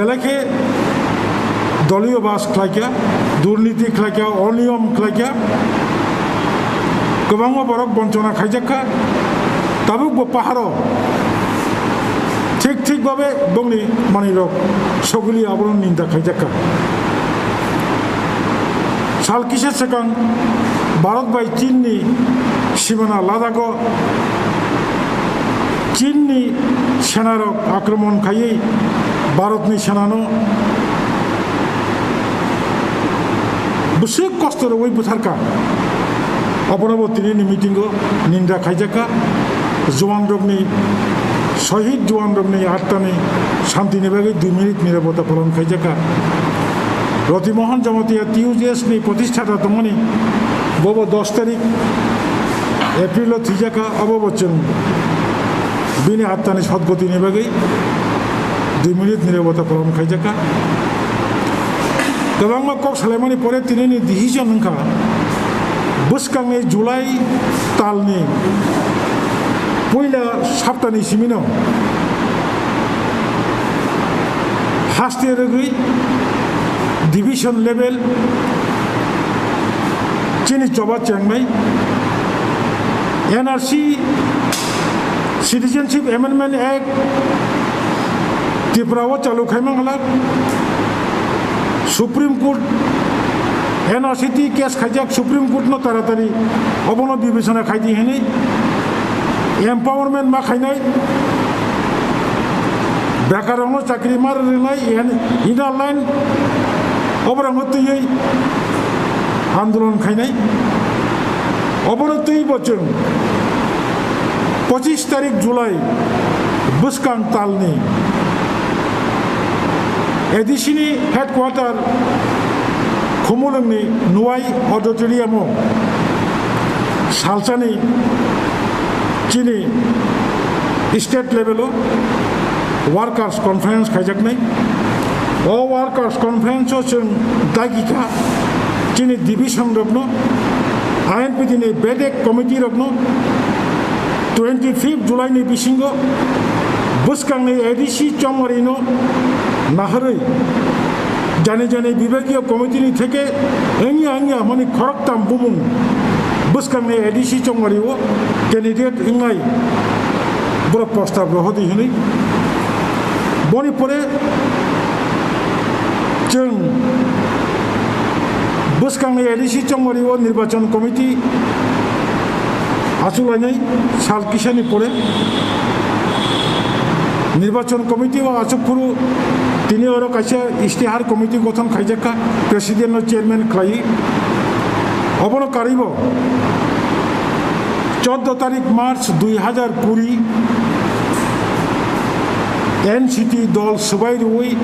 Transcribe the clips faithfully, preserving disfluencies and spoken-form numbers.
Belai khe doliyo bas khlaikha, durniti khlaikha, oniyom khlaikha, kwbangma borok bonchona khaijakha, tabukbo paharo thik thik babe bongni manwirok sogwli abono ninda khaijakha. Sal kisa swkang Bharat bai Chinni simana Ladago Chinni senarok akromon khaiwi Bharatni senano bwswk kosto rwui bwtharkha. Obonobo tinini meetingo ninda khaijakha. Juanrokni, sohid juanrokni attani santini bagwi dui minute nirobota palon khaijakha. Roti Mohan Jamatia T U J S ni protisthata tongmani, bobo dos tarik April o thwijakha, obobo chwng bini attani sotgotini bagwi dui minute nirobota palon khaijakha. Kwbangma kok salaimani pore tinini decision wngkha, bwskangni July talni puila saptani simino haste rwgwi division level chini choba chengnai N R C, Citizenship Amendment Act, Tripura o chalu khaima halak, Supreme Court N R C T case khaijak, Supreme Court no taratari obono bibechona khaidi hinwi empowerment ma khainai, bekarrokno chakri ma rwnai, inner line oborokno twiwi andolon khainai. Obono twibo chwng pochis tarik July bwskang talni A D C ni headquarter Khumulwngni Nuwai Auditorium o salsani chini state level o workers conference khaijaknai. O workers conference o chwng dagikha chini division rokno, I N P T ni bedek committee rokno twenty fifth July ni bisingo bwskangni A D C chongmari no naharwi jani jani bibagiyo committee ni theke wngya wngya hwnmani khoroktham bumung bwskangni A D C chongmari o candidate wngnai borok prostab rohodi hwnwi. Boni pore chwng bwskangni A D C chongmari o nirbachon committee achuk lainai sal kisani pore. Nirbachon committee o achuk phuru tini oro kaisa istihar committee gothon khaijakha, president no chairman khlaiwi. Obono karwibo chordo tarik March dui hazar kuri N C T dol swbai rwui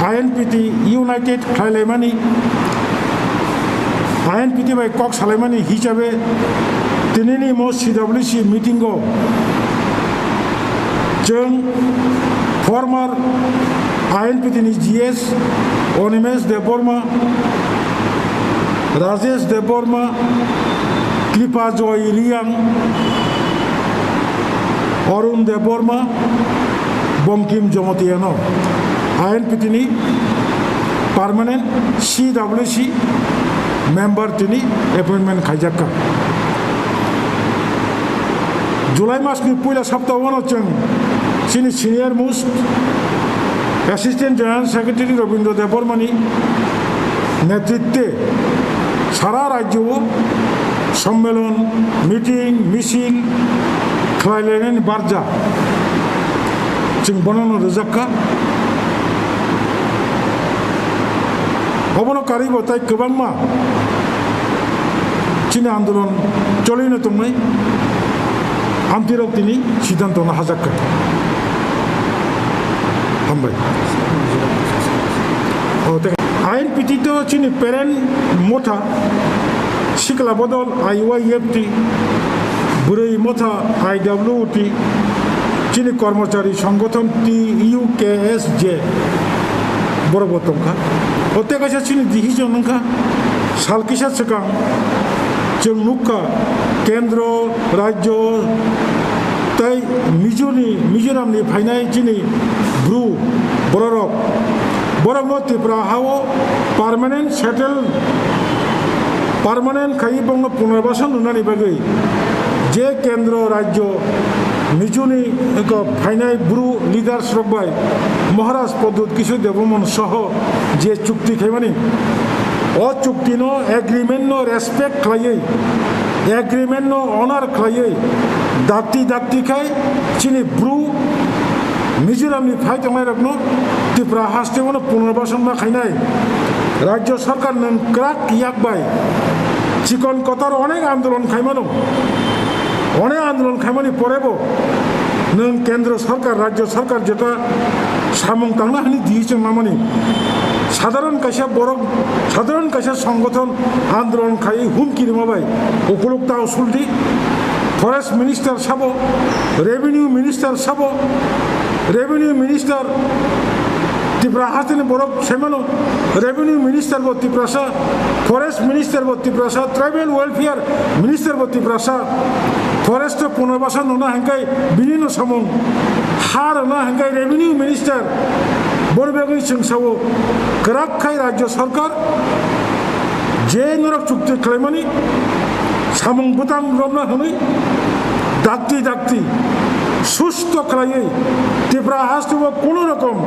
I N P T united khlailaimani, I N P T bai kok salaimani hisabe tinini mo C W C meeting o chwng former I N P T ni G S Animesh Debbarma, Rajesh Debbarma, Kripa Joy Reang, Arun Debbarma, Bankim Jamatia no I N P T ni permanent C W C member tini appointment khaijakha. July mas ni puila sapta o no chwng chini senior most Assistant General Secretary Rabindra Debbarma ni netritwe sara rajyo o sommilon, meeting, misil khlailainani barja chwng bono no rwjakha. Obono karwibo tai kwbangma chini andolon cholino tongnai amtirok tini siddhanto no hajakha. Hambai. O, te, I N P T to chini parent motha, Sikla Bodol I Y F T, Bwrwi Motha I W T, chini Kormochari Songgothon T U K S J, borok bo tongkha. O, te kaisa chini decision wngkha, sal kisa swkang chwng nukha, kendro, rajyo, tei Mizoni, Mizoramni phainai chini bru, bororok Borokno Tripura hao permanent settle, permanent khai bongno punarbasan rwnani bagwi je kendro rajyo nijuni eko phainai bru leaders rok bai Maharaj Pradyut Kishore Debbarman soho je chukti khaimani, o chukti no, agreement no respect khlaiwi, agreement no honor khlaiwi, dakti dakti khai chini bru Mizoram ni phai tongnai rokno Tripura haste o no punarbasan ma khainai. Rajyo sarkar nwng kwrak yak bai chikon kotor onek andolon khaimano. Onek andolon khaimani porebo nwng kendro sarkar, rajyo sarkar jeta samung tangna hani di chwng namani. Sadharon kaisa borok, sadharon kaisa songgothon andolon khai humki rima bai ukuluk ta usuldi. Forest Minister sabo, Revenue Minister sabo, Revenue Minister Tripura hasteni borok semano, Revenue Minister bo Tiprasa, Forest Minister bo Tiprasa, Tribal Welfare Minister bo Tiprasa, Forest o punarbasan nona hingkai bini no samung, ha rwna hingkai Revenue Minister, borok bagwi chwng sao kwrak khai rajyo sarkar, je norok chukti khlaimani samung bwtang romna hwnwi dakti dakti susto khlaiwi Tripura hasteo kuno rokom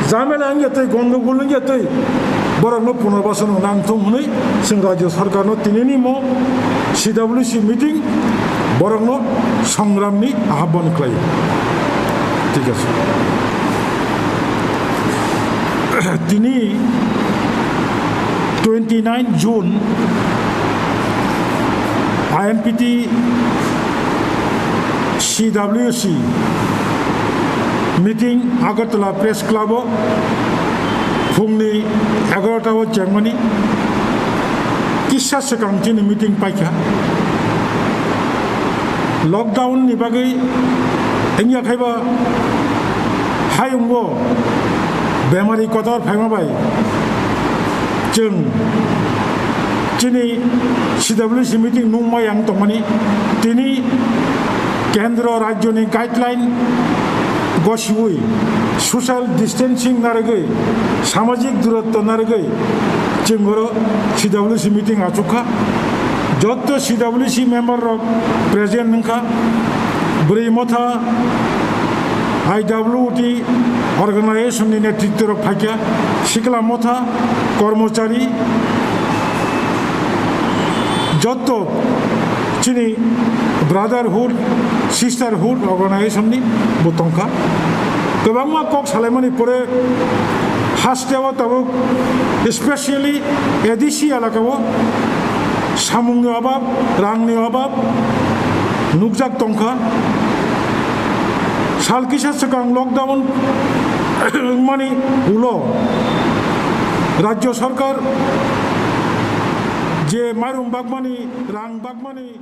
jamela wngya twi, gondogol wngya twi borokno punarbasan nangthung hwnwi chwng rajyo sarkarno tinini mo C W C meeting borokno songramni ahban khlai. Thik ache. Tini twenty nine June I M P T C W C meeting Agartala Press Club o phungni egarota o chengmani kisa swkang chini meeting paikha. Lockdown ni bagwi wngya khaiba hayungo bemari kotor phaima bai chwng chini C W C meeting nungma yang tongmani, tini kendro rajyoni guideline gosiwi social distancing narwgwi, samajik duratto narwgwi chwng oro C W C meeting achukha. Jotto C W C member rok present wngkha. Bwrwi motha I W T organization ni netritto rok phaikha, sikla motha, kormochari, jotto chini brotherhood, sisterhood organization ni bo tongkha. Kwbangma kok salaimani pore hasteo tabuk, especially A D C elakao samungni obab, rangni obab nukjak tongkha. Sal kisa swkang lockdown wngmani ulo rajyo sarkar je mairum bagmani, rang bagmani